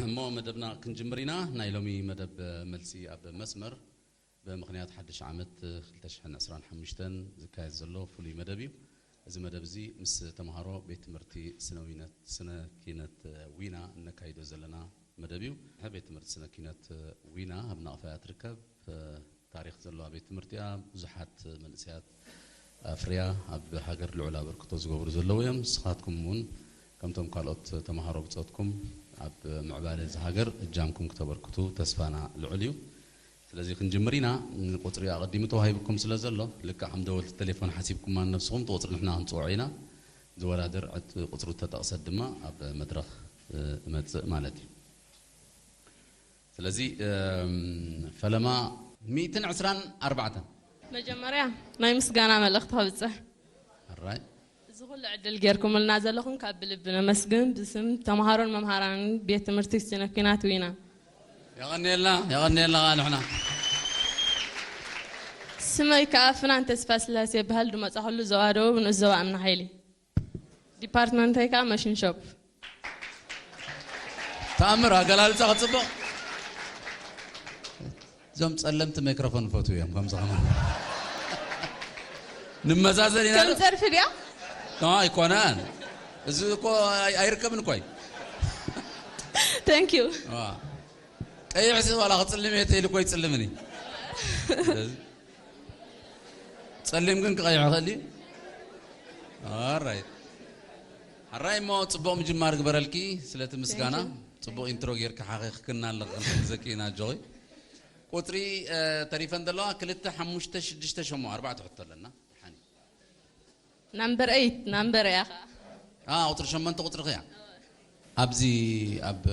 እሞ መደብና ክንጅምር ኢና። ናይ ሎሚ መደብ መልሲ ኣብ መስመር ብምኽንያት ሓድሽ ዓመት ክልተ ሽሕን ዕስራን ሓሙሽተን ዝካየድ ዘሎ ፍሉይ መደብ እዩ። እዚ መደብ እዚ ምስ ተምሃሮ ቤት ትምህርቲ ስነ ዊነት-፣ ስነ ኪነት ዊና እነካይዶ ዘለና መደብ እዩ። ቤት ትምህርቲ ስነ ኪነት ዊና ኣብ ናቕፋ እያ ትርከብ። ታሪኽ ዘለዋ ቤት ትምህርቲ እያ። ብዙሓት መንእሰያት ኣፍርያ ኣብ ሃገር ልዑል ኣበርክቶ ዝገብሩ ዘለዉ እዮም። ንስኻትኩም እውን ከምቶም ካልኦት ተምሃሮ ብጾትኩም ኣብ ምዕባለ እዚ ሃገር እጃምኩም ክተበርክቱ ተስፋና ልዑል እዩ። ስለዚ ክንጅምር ኢና። ቁጽሪ ኣቐዲሙ ተዋሂብኩም ስለ ዘሎ፣ ልክዕ ከም ደወልቲ ቴሌፎን ሓሲብኩም ንነብስኹም እቲ ቁጽሪ ንሕና ክንጽውዖ ኢና። ዝወዳደር ዕጥ-፣ ቁጽሩ ተጠቕሰት ድማ ኣብ መድረኽ፣ እ፣ እመጽእ ማለት እዩ። ስለዚ፣ እም፣ ፈለማ ሚእትን ዕስራን ኣርባዕተን። መጀመርያ ናይ ምስጋና መልእኽቲ ከብጽሕ። ኣራይ። እዚ ኩሉ ዕድል ጌርኩምልና ዘለኹም ካብ ብልቢ ነመስግን። ብስም ተምሃሮን መምሃራንን ቤት ትምህርቲ ስነ ኪናት ዊና። የቐንየልና፣ የቐንየልና ኸዓ ንሕና። ስመይ ከኣ ፍናን ተስፋ ስላሴ ይበሃል። ዝመጻኹሉ ዞባ ደቡብ ንኡስ ዞባ እምኒ ሓይሊ። ዲፓርትመንተይ ከኣ መሽን ሾፕ። ተኣምር ኣገላልጻ ክጽብቕ። እዞም ጸለምቲ ማይክሮፎን ፈትዉ እዮም፣ ከምዚ ከማን። ንመዛዘን ኢና። ከም ጸርፊ ድያ? ኖ፣ ኣይኮነን። እዚ እኮ ኣይ-፣ ኣይርከብን እኮ እዩ። Thank you። ዋ። ቀይሕ ሲ ዋላ ክጽልም እየ ተይሉ እኮ ይጽልምኒ። ስለዚ ጸሊም ግን ክቐይሕ ይኽእል እዩ። ኦራይት። ሕራይ እሞ ጽቡቕ ምጅማር ግበረልኪ ስለቲ ምስጋና። Thank you። ጽቡቕ ኢንትሮ ጌርካ ሓኺኽክና ኣለኺ፣ ክንሕግዘኪ ኢና ኣጆኺ። ቁጽሪ፣ እ፣ ተሪፈን ዘለዋ ክልተ፣ ሓሙሽተ፣ ሽዱሽተ፣ ሸሞንተ፣ ኣርባዕተ ሕቶ ኣለና። ሓኒ። ናምበር ኤይት፣ ናምበር እያ ኸዓ። አ፣ ቁጽሪ ሸሞንተ ቁጽሪ ኸያ። ኣብዚ ኣብ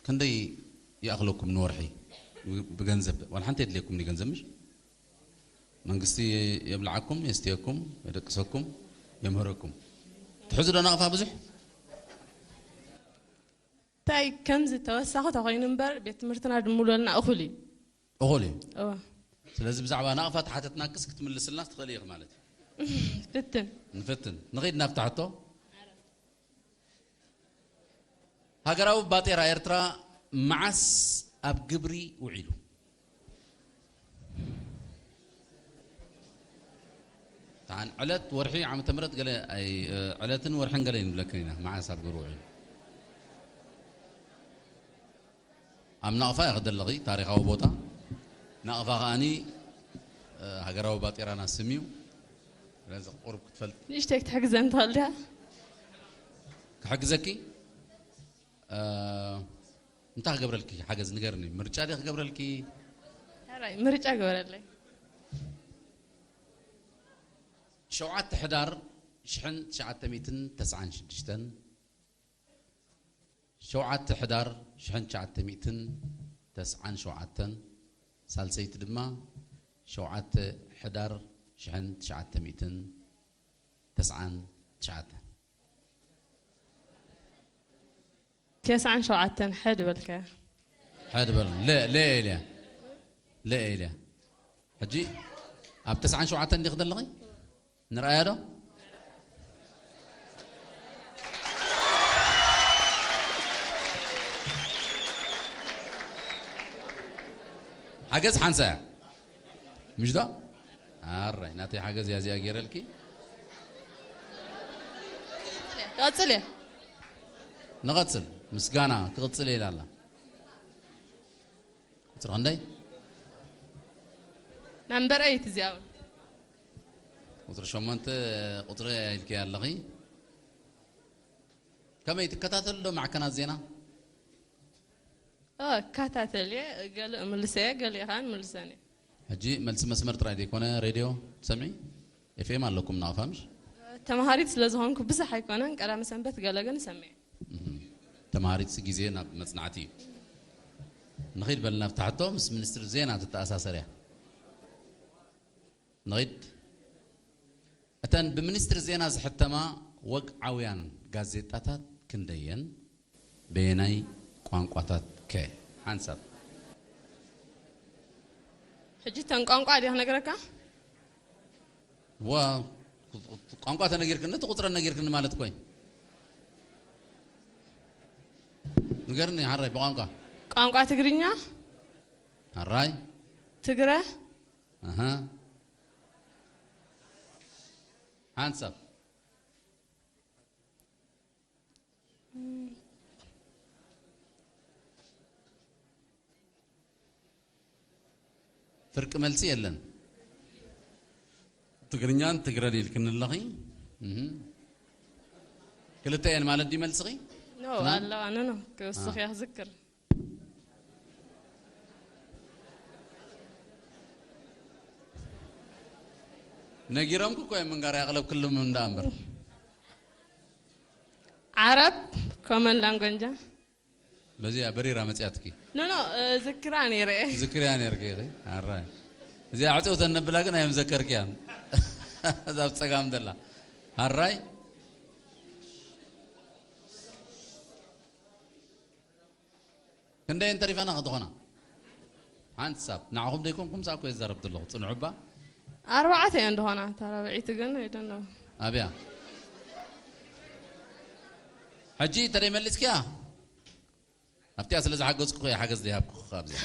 ክንደይ ይኣኽለኩም ንወርሒ ብገንዘብ? ዋላ ሓንቲ የድልየኩም ንገንዘብ ምሽ? መንግስቲ የብልዓኩም፣ የስትየኩም፣ የደቅሰኩም፣ የምህረኩም። ትሕዙ ዶ ናቕፋ ብዙሕ? እንታይ ከምዚ ተወሳኺ ተኾይኑ እምበር ቤት ትምህርትና ድምልወልና እኹል እዩ። እኹል እዩ። እወ። ስለዚ ብዛዕባ ናቕፋ ተሓተትናክስ ክትምልስልናስ ትኽእሊ ኢኺ ማለት እዩ። ፍትን። ንፍትን። ንኺድ ናብታ ሕቶ። ሃገራዊ ባጤራ ኤርትራ መዓስ ኣብ ግብሪ ውዒሉ? ታን ዕለት፣ ወርሒ፣ ዓመተ ምህረት ገለ ኣይ-፣ እ፣ ዕለትን ወርሕን ገለ ይንብለክን ኢና። መዓስ ኣብ ግብሪ ውዒሉ? ኣብ ናቕፋ ኢኺ ዘለኺ፣ ታሪኻዊ ቦታ። ናቕፋ ከኣኒ፣ እ፣ ሃገራዊ ባጤራና ስም እዩ። ስለዚ ቁሩብ ክትፈልጥ። ንእሽተይ ክትሕግዘን ትኽእል ዲኻ? ክሕግዘኪ? እ፣ እንታይ ክገብረልኪ? ሓገዝ ንገርኒ። ምርጫ ድየ ክገብረልኪ? ሕራይ፣ ምርጫ ግበረለይ። ሸውዓተ ሕዳር ሽሕን ትሽዓተ ሚእትን ተስዓን ሽዱሽተን፣ ሸውዓተ ሕዳር ሽሕን ትሽዓተ ሚእትን ተስዓን ሸውዓተን፣ ሳልሰይቲ ድማ ሸውዓተ ሕዳር ሽሕን ትሽዓተ ሚእትን ተስዓን ትሽዓተን። ተስዓን ሸውዓተን፣ ሕድ በልካ። ሕድ በል። ለ-፣ ለ ኢልያ። ለ ኢልያ። ሕጂ ኣብ ተስዓን ሸውዓተን ዲኺ ዘለኺ? ንርኣያ ዶ? ሓገዝ ሓንሳ እያ። ምሽ ዶ? ኣራይ፣ ናተይ ሓገዝ እያ እዚኣ ገይረልኪ። ቀጽል እየ። ንቐጽል። ምስጋና ክቕጽል እየ ኢላ ኣላ። ቁጽሪ ክንደይ? ናምበር ኤይት እዚኣ እውን። ቁጽሪ ሸሞንተ ቁጽሪ ኢልኪ ኣለኺ። ከመይ ትከታተሉ ዶ ማዕከናት ዜና? ኦ፣ እከታተል እየ። ገለ እምልሰ እየ፣ ገለ ኸኣ እምልሰን እየ። ሕጂ መልሲ መስመር ጥራይ ዘይኮነ ሬድዮ ትሰምዒ? ኤፍ ኤም ኣለኩም ናቕፋ ምሽ? ተምሃሪት ስለ ዝኾንኩ ብዙሕ ኣይኮነን፣ ቀዳመ ሰንበት ገለ ግን እሰምዕ። እህ። ተምሃሪት ግዜ ናብ መጽናዕቲ እዩ። ንኺድ በል ናብታ ሕቶ፣ ምስ ሚኒስትሪ ዜና ትተኣሳሰር እያ። ንኺድ። እተን ብሚኒስትሪ ዜና ዝሕተማ ወግዓውያን ጋዜጣታት ክንደየን? በየናይ ቋንቋታት ከ? ሓንሳብ። ሕጂ እተን ቋንቋ ድየ ክነግረካ? ዋ፣ ቋንቋ ተነጊርክኒ፣ እቲ ቁጽረን ነጊርክኒ ማለት እኮ እዩ። ንገርኒ ሓራይ ብቋንቋ። ቋንቋ ትግርኛ። ሓራይ። ትግረ። ኣሃ። ሓንሳብ። ፍርቂ መልሲ የለን። ትግርኛን ትግረን ኢልክኒ ኣለኺ። እህ። ክልተ እየን ማለት ድዩ መልስኺ? ኖ፣ ፍናን? ኣለዋ፣ ኖ፣ ኖ፣ ክውስኽ አ። እያ ክዝክር። ነጊሮምኩ እኮ እዮም ምንጋር ያቕለብክሎም እንዳ እምበር። ዓረብ፣ ኮመን ላንጎንጃ። በዚኣ በሪራ መጽያትኪ። ኖ፣ ኖ፣ እ፣ ዝክራ ነይረ። ዝክርያ ነይርኪ ኢኺ። ኣራይ። እዚኣ ዕጽው ተነብላ ግን ኣየምዘከርክያን። እዛ ኣብ ጸጋም ዘላ። ኣራይ። ክንደየን ተሪፈና ክትኾና? ሓንቲ ሳብ። ንዓኹም ደይኮንኩም ሳብ እኮ የዛረብ ዘለኹ። ጽንዑ እባ። ኣርባዕተ እየን ዝኾና። እታ ራብዐይቲ ግን፣ I don't know። ኣብያ። ሕጂ ተደይ መሊስክያ? ኣብቲኣ ስለ ዝሓገዝኩ እየ ሓገዝ ዘይሃብኩ ካብዚኣ።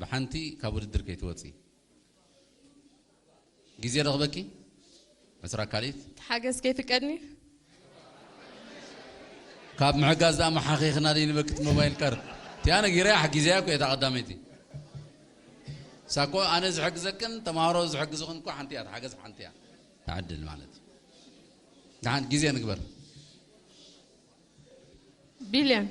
ብሓንቲ ካብ ውድድር ከይትወጺ። ግዜ ረኽበኪ? ዕስራ ካልኢት? ሓገዝ ከይፍቀድኒ? ካብ ምሕጋዝ ዝኣመሓኺኽና ደይ ንበክት ሞባይል ካርድ። እቲኣ ነጊረያ ሓጊዘያ እኮ እየ እታ ቀዳመይቲ። ሳኮ ኣነ ዝሕግዘክን ተምሃሮ ዝሕግዝኽን እኮ ሓንቲ እያ፣ እታ ሓገዝ ሓንቲ እያ። ትዕድል ማለት እዩ። ደሓን ግዜ ንግበር። ቢልዮን።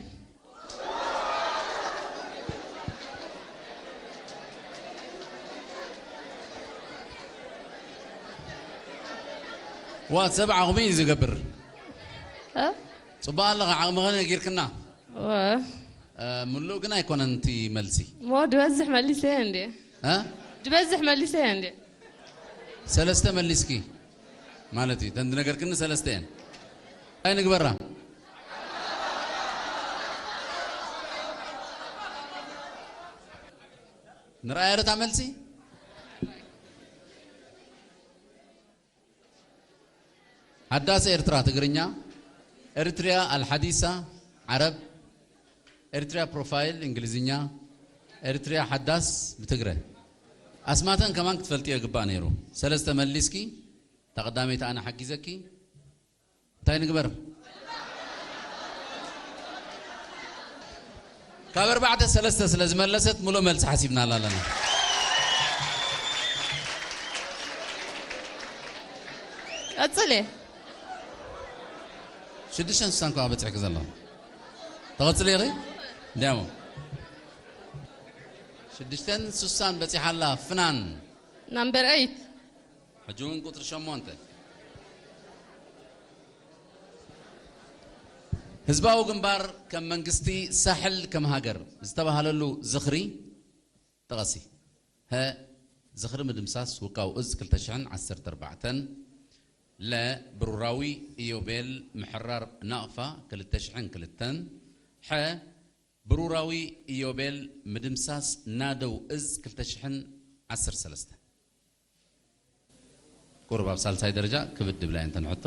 ዋ፣ ሰብ ዓቕሚ እዩ ዝገብር። እ? ጽቡቕ ኣለኻ፣ ዓቕምኸ ነጊርክና። ወ። እ፣ ምሉእ ግን ኣይኮነን እቲ መልሲ። ሞ ድበዝሕ መሊሰ እንዴ? እ? ድበዝሕ መሊሰ እንዴ? ሰለስተ መሊስኪ ማለት እዩ። ተን ዝነገርክኒ ሰለስተ እየን። እንታይ ንግበራ? ንርኣያ ዶ እታ መልሲ? ሓዳስ ኤርትራ ትግርኛ፣ ኤርትሪያ ኣልሓዲሳ ዓረብ፣ ኤርትሪያ ፕሮፋይል እንግሊዝኛ፣ ኤርትሪያ ሓዳስ ብትግረ። ኣስማተን ከማን ክትፈልጥዮ ይግባእ ነይሩ። ሰለስተ መሊስኪ፣ እታ ቀዳመይቲ ኣነ ሓጊዘኪ። እንታይ ንግበር? ካብ ኣርባዕተ ሰለስተ ስለ ዝመለሰት ምሉእ መልሲ ሓሲብናላ ኣለና። ቀጽለ። ሽዱሽተን ስሳን ከኣ በጺሕኪ ዘለኹ። ተቐጽሊ ኢኺ? እንዲያሞ። ሽዱሽተን ስሳን በጺሓ ኣላ ፍናን። ናምበር ኤይት። ሕጂ እውን ቁጽሪ ሸሞንተ። ህዝባዊ ግንባር ከም መንግስቲ፣ ሳሕል ከም ሃገር ዝተባህለሉ ዝኽሪ ጥቐሲ። ሀ፣ ዝኽሪ ምድምሳስ ውቃው እዝ ክልተ ሽሕን ዓሰርተ ኣርባዕተን። ለ፣ ብሩራዊ ኢዮቤል ምሕራር ናቕፋ ክልተ ሽሕን ክልተን። ሐ፣ ብሩራዊ ኢዮቤል ምድምሳስ ናደው እዝ ክልተ ሽሕን ዓሰርተ ሰለስተን። ቁሩብ ኣብ ሳልሳይ ደረጃ ክብድ ድብላ እየን ተን ሕቶ።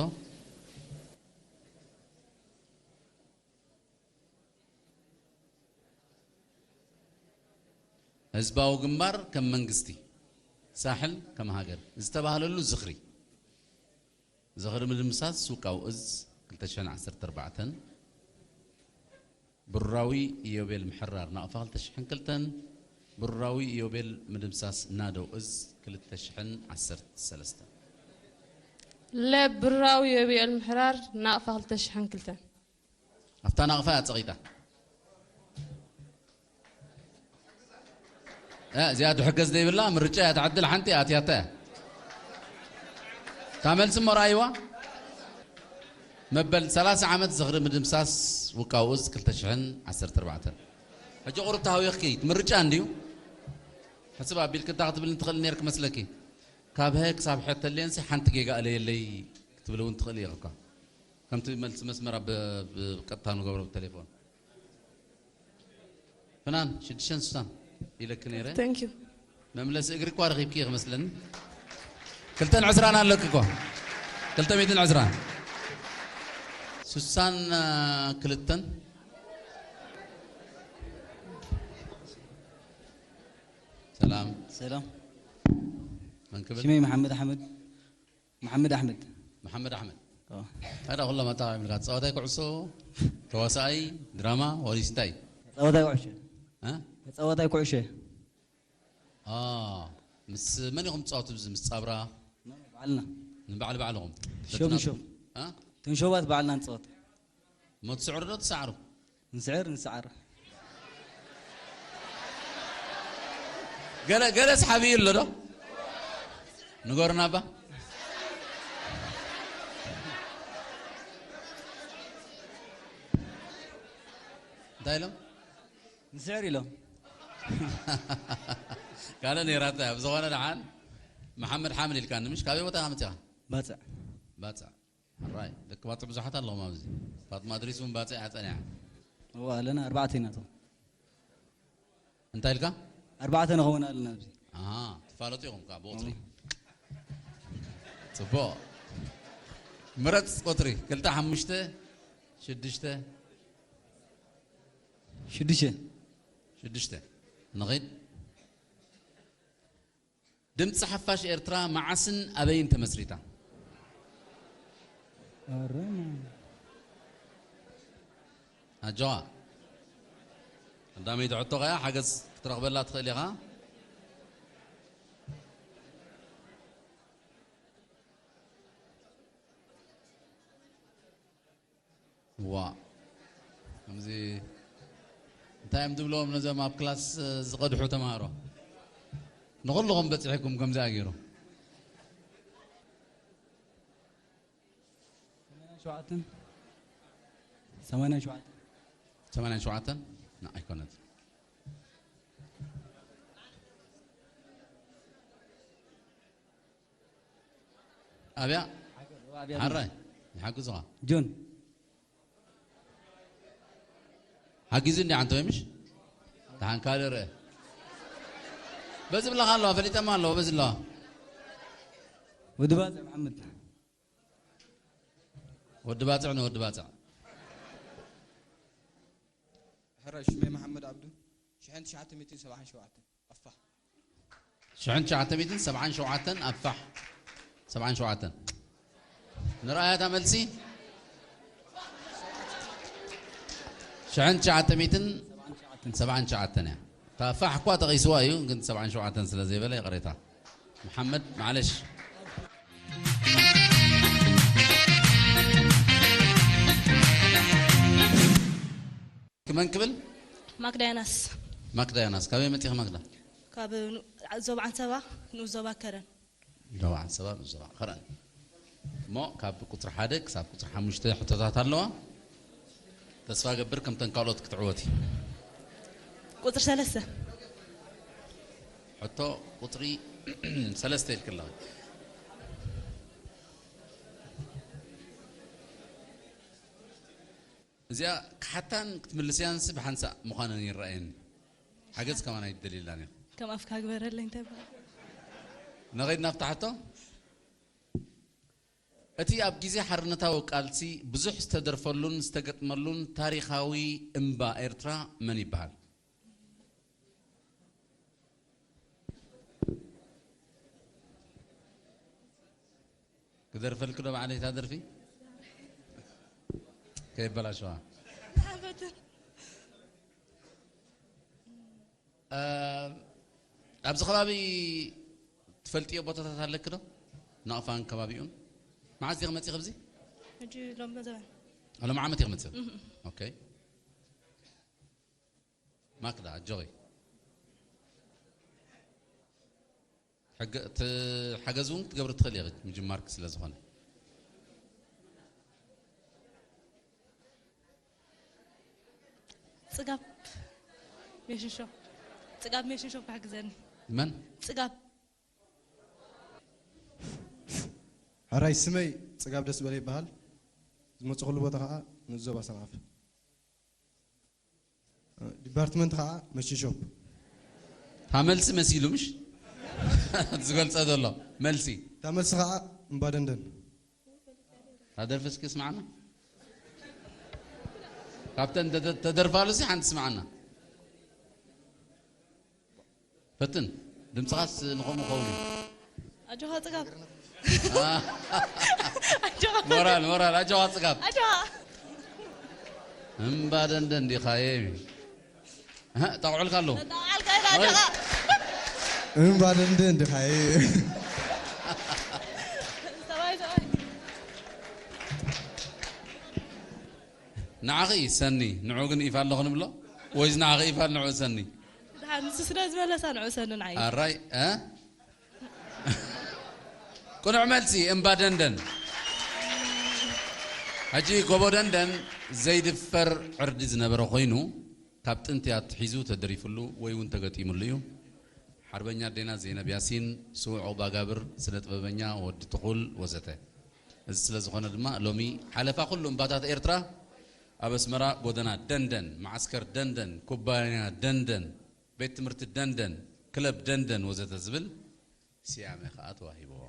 ህዝባዊ ግንባር ከም መንግስቲ፣ ሳሕል ከም ሃገር ዝተባህለሉ ዝኽሪ። ዝኽሪ ምድምሳስ ውቃው እዝ ክልተ ሽሕን ዓሰርተ ኣርባዕተን። ብሩራዊ ኢዮቤል ምሕራር ናቕፋ ክልተ ሽሕን ክልተን። ብሩራዊ ኢዮቤል ምድምሳስ ናደው እዝ ክልተ ሽሕን ዓሰርተ ሰለስተን። ለ፣ ብሩራዊ ኢዮቤል ምሕራር ናቕፋ ክልተ ሽሕን ክልተን። ኣብታ ናቕፋ እያ ጸቒጣ። እ፣ እዚኣ ድሕገዝ ዘይብላ ምርጫ እያ ትዓድል፣ ሓንቲ እያ ኣትያታ እያ። እታ መልሲ እሞ ረኣይዋ። መበል ሰላሳ ዓመት ዝኽሪ ምድምሳስ ውቃው እዝ ክልተ ሽሕን ዓሰርተ ኣርባዕተን። ሕጂ ቁሩብ ተሃዊኽኪ፣ እቲ ምርጫ እንድዩ። ሕስብ ኣቢልኪ እንታይ ክትብል እንትኽእል ነይርኪ መስለኪ? ካብ ሀ ክሳብ ሐ ተልየንሲ ሓንቲ ጌጋ እለየለይ ክትብል እውን ትኽእል ኢኺ እኳ። ከምቲ መልሲ መስመር ኣብ፣ ብቀጥታ ንገብሮ ብቴሌፎን። ፍናን፣ ሽዱሽተን ስሳን ኢለኪ ነይረ። Thank you። መምለሲ እግሪ እኳ ረኺብኪ ኢኺ መስለኒ። ክልተን ዕስራን ኣለኪ እኳ። ክልተ ሚእትን ዕስራን። ስሳን ክልተን። ሰላም። መን ክብል? ሽመይ መሓመድ ኣሕመድ። መሓመድ ኣሕመድ። መሓመድ ኣሕመድ። ኦ። እንታይ ደኣ ኩሎም ኣጠቓቒምልካ? ተጻዋታይ ኩዕሶ፣ ተዋሳኣይ፣ ድራማ፣ ወይስ እንታይ? ተጻዋታይ ኩዕሾ። እ? ተጻዋታይ ኩዕሾ። አ፣ ምስ መን ኢኹም ትጻወቱ? እዚ ምስ ጻብራ? ባዕልና። ንባዕል ባዕልኹም? ሾብ ንሾብ። እ? እተን ሾባት ባዕልና ንጻወት። እሞ ትስዕሩ ዶ ትሰዓሩ? ንስዕር፣ ንሰዓር። ገለ፣ ገለስ ሓብዩ ኣሎ ዶ? ንገሩና እባ። እንታይ ኢሎም? ንስዕር ኢሎም። ካልእ ነይራታ እያ። ብዝኾነ ደሓን መሓመድ ሓምድ ኢልካኒ፣ ምሽ? ካበይ ቦታ ኢኻ መጺኻ? ባጽዕ። ባጽዕ። ሕራይ፣ ደቂ ባጽዕ ብዙሓት ኣለኹም ኣብዚ። ፋጥማ እድሪስ እውን ባጽዕ እያ ጸኒሓ። እዋ ኣለና፣ ኣርባዕተ ኢና እቶም። እንታይ ኢልካ? ኣርባዕተ ንኸውን ኣለና ኣብዚ። ኣሃ፣ ትፋለጡ ኢኹም ከኣ ብቑጽሪ። ጽቡቕ። ምረጽ ቁጽሪ፣ ክልተ፣ ሓሙሽተ፣ ሽዱሽተ። ሽዱሽተ። ሽዱሽተ። ንኺድ። ድምፂ ሓፋሽ ኤርትራ መዓስን ኣበይን ተመስሪታ? ኣረማ። ኣጆኻ። ቀዳመይቲ ሕቶ ከኣ ሓገዝ ክትረኽበላ ትኽእል ኢኻ። ዋ። ከምዚ እንታይ እዮም ዝብሎም ነዞም ኣብ ክላስ ዝቐድሑ ተምሃሮ? ንኹልኹም በጺሕኩም ከምዚ ኣገይሩ። ሸውዓተን። ሰማንያን ሸውዓተን። ሰማንያን ሸውዓተን? ና ኣይኮነትን። ኣብያ ሓራይ ይሓግዙኻ። ጆን። ሓጊዙ እንዲ ዓንተ ወይ ምሽ? ደሓን ካልእ ርአ። በዚ ብለኻ ኣለዋ፣ ፈሊጠማ ኣለዋ፣ በዚ ኣለዋ። ወዲ ባጽዕ መሓመድ። ወዲ ባጽዕ ንወዲ ባጽዕ። ሕራይ ሽመይ መሓመድ ዓብዱ፣ ሽሕን ትሽዓተ ሚእትን ሰብዓን ሸውዓተን ኣፋ። ሽሕን ትሽዓተ ሚእትን ሰብዓን ሸውዓተን ኣፋሕ። ሰብዓን ሸውዓተን። ንርኣያ እታ መልሲ። ሽሕን ትሽዓተ ሚእትን ሰብዓን ትሽዓተን እያ። እታ ፋሕ እኳ ተቒስዋ እዩ፣ ግን ሰብዓን ሸውዓተን ስለ ዘይበለ ይቕሬታ። መሓመድ፣ ማዕለሽ። መን ክብል? ማክዳ ዮናስ። ማክዳ ዮናስ። ካበይ መጺኺ ማክዳ? ካብ ኑ- ዞባ ዓንሰባ፣ ንኡስ ዞባ ከረን። ዞባ ዓንሰባ፣ ንኡስ ዞባ ከረን። እሞ ካብ ቁጽሪ ሓደ ክሳብ ቁጽሪ ሓሙሽተ ሕቶታት ኣለዋ። ተስፋ ገብር ከምተን ካልኦት ክትዕወቲ። ቁጽሪ ሰለስተ። ሕቶ ቁጽሪ ሰለስተ ኢልኪ ኣለኺ። እዚኣ ክሓታን ክትምልስያንስ ብሓንሳእ ምዃነን ይረኣየኒ። ሓገዝ ከማን ኣይትደልየላን ኢኺ። ከም ኣፍካ ግበረለይ እንታይ በሃል? ነኸይድ ናብታ ሕቶ። እቲ ኣብ ግዜ ሓርነታዊ ቃልሲ ብዙሕ ዝተደርፈሉን ዝተገጥመሉን ታሪኻዊ እምባ ኤርትራ መን ይበሃል? ክደርፈልኪ ዶ ባዕለይ እታ ደርፊ? ከይበላሸዋ። እ፣ ኣብዚ ከባቢ ትፈልጥዮ ቦታታት ኣለኪ ዶ? ናቕፋን ከባቢኡን? መዓዝ ኢኺ መፂኺ ኣብዚ? ሕጂ ሎም ዘበን። ሎም ዓመት ኢኺ መፂኺ? ኦኬ። ማክዳ፣ ኣጆኺ። ሕገ-፣ እቲ ሓገዝ እውን ክትገብሪ ትኽእሊ ኢኺ፣ ምጅማርኪ ስለ ዝኾነ። ጽጋብ ሜሽን ሾፕ። ጽጋብ ሜሽን ሾፕ ክሕግዘኒ። መን? ጽጋብ። ሕራይ ስመይ ጽጋብ ደስ በለ ይበሃል። ዝመጽኹሉ ቦታ ኸዓ ንዞባ ሰንዓፈ። ዲፓርትመንት ኸዓ መሽን ሾፕ። እታ መልሲ መሲሉ ምሽ? ዝገልጸ ዘሎ መልሲ። እታ መልሲ ኸዓ እምባደንደን። እታ ደርፊ እስኪ ስምዓና። ካብተን ተደ-፣ ተደርፋሉ ሲ ሓንቲ ስምዓና። ፈትን። ድምፅኻስ ንኸምኡ ኸውን እዩ። ኣጆኻ ፅጋብ አ፣ ኣጆኻ ሞራል ሞራል ኣጆኻ ፅጋብ ኣጆኻ እምባ ደንደን ዲኻ የሚ ጠቕዑልካ ኣለዉ ተጣዓልካ ኢላ ኣጆኻ እምባ ደንደን ዲኻ የሚ ሰብኣይ ሰብኣይ ንዓኺ ሰኒ ንዑ ግን ኢፋ ኣለኹ ንብሎ ወይስ ንዓኺ ኢፋ ንዑ ሰኒ ድሓን ንሱ ስለ ዝመለሳ ንዑ ሰኒ ንዓይ ኣራይ እ? ቅኑዕ መልሲ እምባ ደንደን ሕጂ ጎቦ ደንደን ዘይድፈር ዕርዲ ዝነበረ ኮይኑ ካብ ጥንቲ ኣትሒዙ ተደሪፍሉ ወይ እውን ተገጢምሉ እዩ ሓርበኛ ኣዴና ዘይነብ ያሲን ስዉዕ ዑቕባጋብር ስነ ጥበበኛ ወዲ ትኹል ወዘተ እዚ ስለ ዝኾነ ድማ ሎሚ ሓለፋ ኩሉ እምባታት ኤርትራ ኣብ ኣስመራ ጎደና ደንደን መዓስከር ደንደን ኩባንያ ደንደን ቤት ትምህርቲ ደንደን ክለብ ደንደን ወዘተ ዝብል ስያመ ከዓ ተዋሂብዎ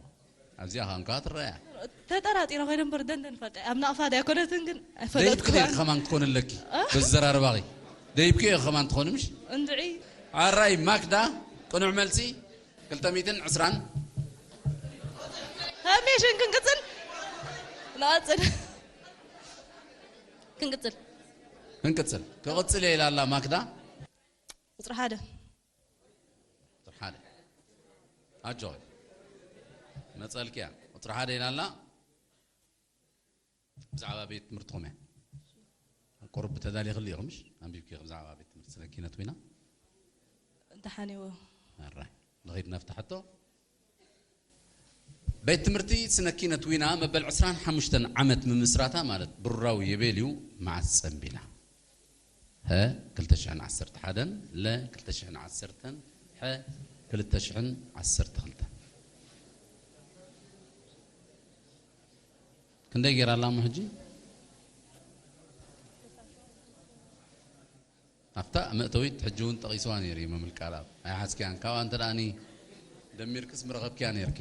ኣብዚኣ ኸንካ ትረያ ተጠራጢረ ኮይነ እምበር ደንደን ፈልጠ ኣብ ናቕፋ ድያ ኮነትን ግን ደይብኪ ኣይፈለጥኩ ከማን ክትኮን ኣለኪ በዝዘራርባኺ ደይብኪ ከማን ትኾኒ ምሽ እንድዒ ኣራይ ማክዳ ቅኑዕ መልሲ ክልተ ሚእትን ዕስራን ከመይ ሽን ክንቅፅል ንቐፅል ክንቅፅል ክንቅፅል ክቕፅል እየ ኢላ ኣላ ማክዳ ቁፅሪ ሓደ ቁፅሪ ሓደ ኣጆ መፀልክያ ቁፅሪ ሓደ ኢላ ኣላ ብዛዕባ ቤት ትምህርትኹም እያ ቁርብ ተዳሊኽሉ ኢኹምሽ ኣንቢብኪ ብዛዕባ ቤት ትምህርቲ ስነ ኪነት ዊና እንተሓኔዎ ኣራይ ንኸይድ ናፍታ ሕቶ ቤት ትምህርቲ ስነ ኪነት ዊና መበል ዕስራን ሓሙሽተን ዓመት ምምስራታ ማለት ብሩራዊ የቤል እዩ መዓስ ጸንቢላ ሀ ክልተ ሽሕን ዓሰርተ ሓደን ለ ክልተ ሽሕን ዓሰርተን ሐ ክልተ ሽሕን ዓሰርተ ክልተን ክንደይ ገይራ ኣላ እሞ ሕጂ ኣብታ መእተዊት ሕጂ እውን ጠቒስዋ ነይሩ እዩ መምልቃል ኣብ ኣይሓዝክያን ካብኣ እንተ ደኣኒ ደሚርክስ ምረኸብክያ ነይርኪ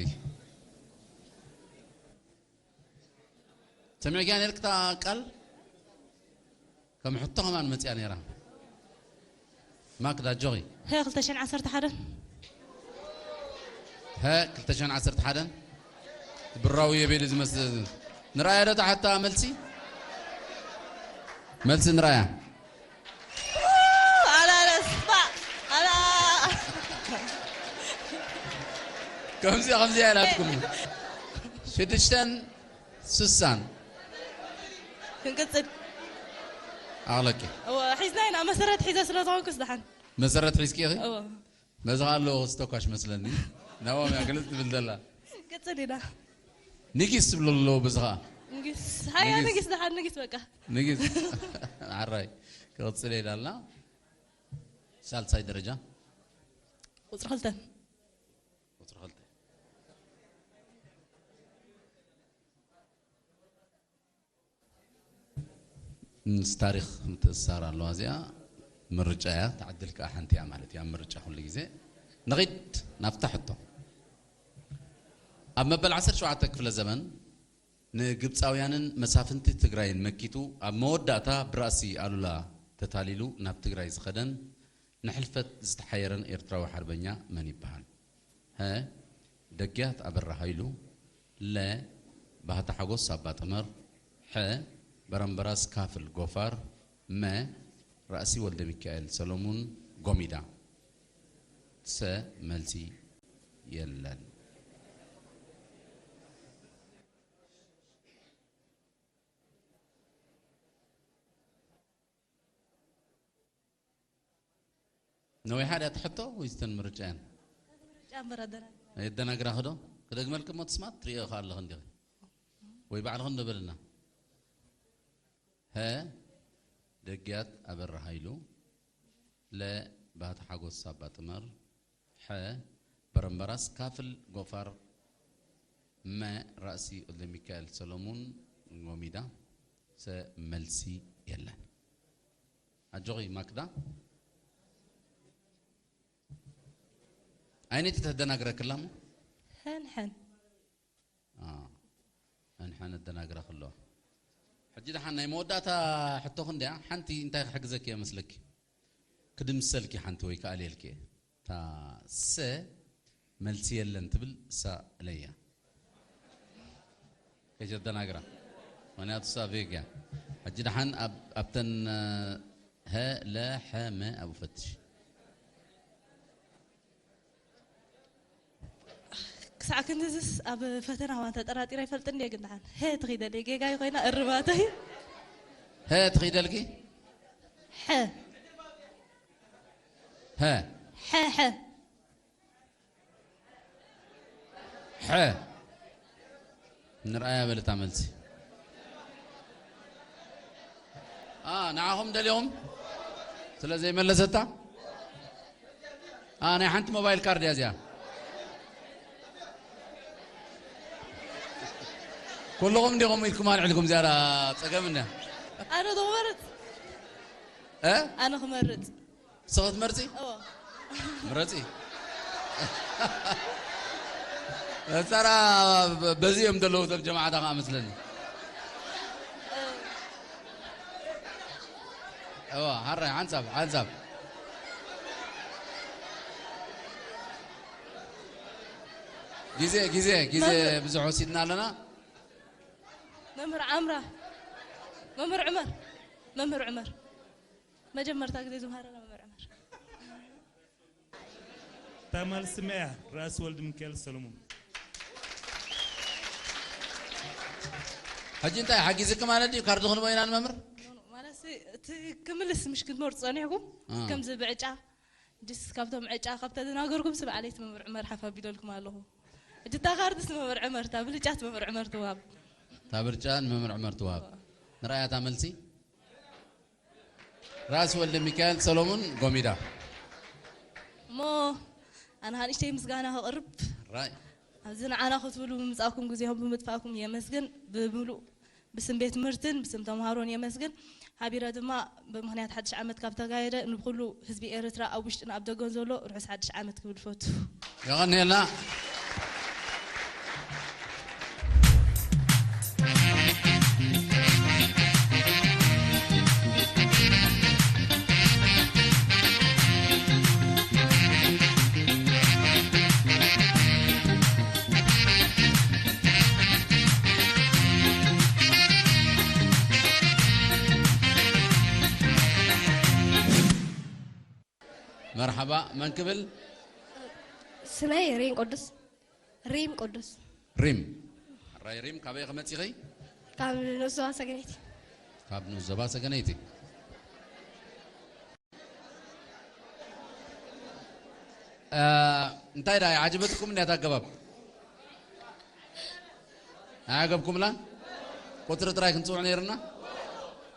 ሰሚዕክያ ነይርክታ ቃል ከም ሕቶ ከማን መፅያ ነይራ ማክዳ ጆኺ ሀ ክልተ ሽሕን ዓሰርተ ሓደን ሀ ክልተ ሽሕን ዓሰርተ ሓደን ብራዊ የቤሉ ዝመስል ንርኣያ ዶ ተሓታ መልሲ መልሲ ንርኣያ ኣላለስፋ ኣላ ከምዚ ከምዚ ኢላትኩም ሽዱሽተን ስሳን ክንቅፅል ኣቕለቂ እወ ሒዝና ኢና መሰረት ሒዘ ስለ ዝኾንኩስ ደሓን መሰረት ሒዝኪ ኢኺ እወ ነዚ ኣለዎ ክስተኳሽ መስለኒ ናባኦም እያ ግልፅ ትብል ዘላ ቅፅል ኢና ንጊስ ትብሉ ኣለዎ በዚ ከዓ ንጊስ ሃያ ንጊስ። ንጊስ ደሓን ንጊስ በቃ ንጊስ ዓራይ ክቕፅል ኢላ ኣላ ሳልሳይ ደረጃ ቁፅሪ ክልተን ቁፅሪ ክልተ ምስ ታሪክ ምትእስሳር ኣለዋ እዚኣ ምርጫ እያ ተዓድል ከዓ ሓንቲ እያ ማለት እያ ምርጫ ኩሉ ግዜ ንኺድ ናብታ ሕቶ ኣብ መበል ዓሰርተ ሸውዓተ ክፍለ ዘመን ንግብፃውያንን መሳፍንቲ ትግራይን መኪቱ ኣብ መወዳእታ ብራእሲ ኣሉላ ተታሊሉ ናብ ትግራይ ዝኸደን ንሕልፈት ዝተሓየረን ኤርትራዊ ሓርበኛ መን ይበሃል? ሀ። ደግያት ኣበራ ሃይሉ፣ ለ። ባህታ ሓጎስ ሳባ ጥመር፣ ሐ። በረምበራስ ካፍል ጎፋር፣ መ። ራእሲ ወልደሚካኤል ሰሎሙን ጎሚዳ። ሰ። መልሲ የለን። ነዊሓ ድያ ትሕቶ ወይስ እተን ምርጫ እየን? ጫምበር ኣደራጅ የደናግራኺ ዶ? ክደግመልኪ እሞ ትስማት ትሪኦ ኢኻ ኣለኺ እንዲኺ ወይ ባዕልኺ እንዶ በልና። ሀ። ደግያት ኣበራ ሃይሉ፣ ለ። ባህታ ሓጎስ ሳባ ጥመር፣ ሐ። በረምበራስ ካፍል ጎፋር፣ መ። ራእሲ ወልደሚካኤል ሰሎሙን ጎሚዳ፣ ሰ። መልሲ የለን። ኣጆኺ ማክዳ ኣይነቲ ተደናግረክላ እሞ ሕንሕን አ፣ ሕንሕን ኣደናግራ ከለዋ ሕጂ ደሓን ናይ መወዳእታ ሕቶ ክንድያ ሓንቲ እንታይ ክሕግዘኪ እየ መስለኪ ክድምሰልኪ ሓንቲ ወይ ከኣልየልኪ እየ እታ ሰ መልሲ የለን ትብል እሳ እለያ። ከይተደናግራ። ምኽንያቱ እሳ ቬግ እያ። ሕጂ ደሓን ኣብ-፣ ኣብተን፣ እ፣ ሀ፣ ለ፣ ሐ፣ መ ኣብኡ ፈትሽ። ክሳዕ ክንድዝስ ኣብ ፈተና እዋን ተጠራጢረ ኣይፈልጥን ድየ፣ ግን ደሓን ሀ ትኺደለይ ጌጋ ኮይና እርማተይ። ሀ ትኺደልኪ? ሐ። ሀ። ሐ፣ ሐ። ሐ። ንርኣያ በለታ መልሲ። አ፣ ንዓኹም ደሊኹም ስለ ዘይመለሰታ። አ፣ ናይ ሓንቲ ሞባይል ካርድ እያ እዚኣ። ኩልኹም ዲኹም ኢልኩም ኣልዕልኩም እዚኣ ጸገም እንድያ። ኣነ ዶ ክመርጽ? እ? ኣነ ክመርጽ። ንስኺ ትመርጺ? እዎ። ምረጺ። እዛ ራ-፣ በዚ እዮም ዘለዉ እቶም ጀማዓታ ከኣ መስለኒ። እዎ፣ ሓራይ፣ ሓንሳብ፣ ሓንሳብ። ግዜ፣ ግዜ፣ ግዜ መምህር። ብዙሕ ወሲድና ኣለና። መምህር ዓምራ፣ መምህር ዑመር፣ መምህር ዑመር። መጀመርታ ግዜ ዝምሃረና መምህር ዑመር። ተመልስመያ ራእሲ ወልድ ሚካኤል ሰሎሞን። ሕጂ እንታይ ሓጊዝኪ ማለት ድዩ? ካርዲ ክንቦ ኢና ንመምህር? ማለት እቲ ክምልስ ምሽ ክትመርጹ ጸኒሕኩም፣ እ። ከምዚ ብዕጫ ድስ ካብቶም ዕጫ ካብ ተደናገርኩም ስብ ዓለይት መምህር ዑመር ሓፍ ኣቢለልኩም ኣለኹ። ሕጂ እታ ካርድስ መምህር ዑመር፣ እታ ብልጫት መምህር ዑመር ትዋብ። እታ ብርጫ ንመምህር ዑመር ትዋብ። ንርኣያ እታ መልሲ። ራእሲ ወልደ ሚካኤል ሰሎሞን ጎሚዳ። እሞ ኣነ ንእሽተይ ምስጋና ከቕርብ። ራይ። ኣብዚ ንዓና ክትብሉ ብምምጻእኩም ግዜኹም ብምጥፋእኩም የመስግን። ብምሉእ ብስም ቤት ትምህርትን ብስም ተምሃሮን የመስግን። ሓቢረ ድማ ብምኽንያት ሓድሽ ዓመት ካብ ተጋየደ ንኩሉ ህዝቢ ኤርትራ ኣብ ውሽጥን ኣብ ደገን ዘሎ ርሑስ ሓድሽ ዓመት ክብል ፈቱ። የቐንየልና። መርሓባ፣ መን ክብል? ስመይ ሪም ቅዱስ። ሪም ቅዱስ። ሪም። ሕራይ ሪም፣ ካበይ ከመጺኺ? ካብ ንኡስ ዞባ ሰገነይቲ። ካብ ንኡስ ዞባ ሰገነይቲ። እ፣ እንታይ ደኣ ይዓጀበትኩም እንድያ እታ ኣገባብ? ኣይዓገብኩምላ? ቁጽሪ ጥራይ ክንጽውዕ ነይርና?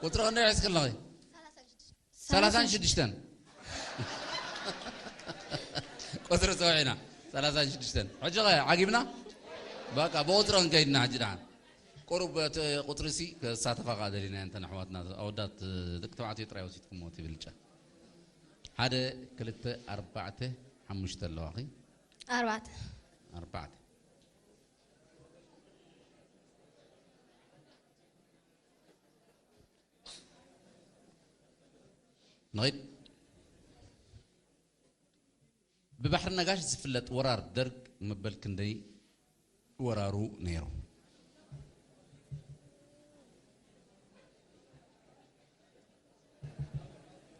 ቁጽሪ ክንደይ ሒዝኪ ኣለኺ? ሰላሳን ሽዱሽተን። ቁጽሪ ጽውዒና። ሰላሳን ሽዱሽተን። ሕጂ ኸ ዓጊብና? በቃ ብቁጽሪ ክንከይድና ሕጂ ደሓን። ቁሩብ እቲ ቁጽሪ ሲ ክሳተፋ ከኣ ደሊና እየን እተን ኣሕዋትና ኣወዳት ደቂ ተባዕትዮ ጥራይ ወሲድኩሞ እቲ ብልጫ። ሓደ፣ ክልተ፣ ኣርባዕተ፣ ሓሙሽተ ኣለዋኺ። ኣርባዕተ። ኣርባዕተ። ንኺድ። ብባሕሪ ነጋሽ ዝፍለጥ ወራር ደርግ መበል ክንደይ ወራሩ ነይሩ?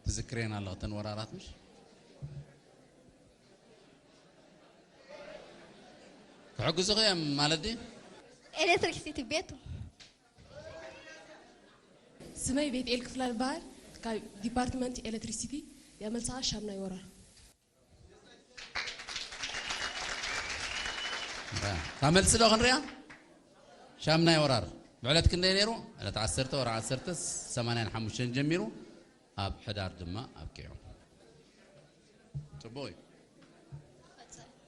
ትዝክሬን ኣለኹ እተን ወራራት ምሽ? ክሕግዙኺ እዮም ማለት ድዩ? ኤሌክትሪክሲቲ ቤቱ። ስመይ ቤትኤል ክፍላ ይበሃል። ካብ ዲፓርትመንት ኤሌክትሪሲቲ። የመልስኻ ሻምናይ ወራር። እታ መልሲ ዶ ክንሪኣ? ሻምናይ ወራር ብዕለት ክንደይ ነይሩ? ዕለት ዓሰርተ ወርሒ ዓሰርተ ሰማንያን ሓሙሽተን ጀሚሩ ኣብ ሕዳር ድማ ኣብቂዑ። ጽቡቕ እዩ።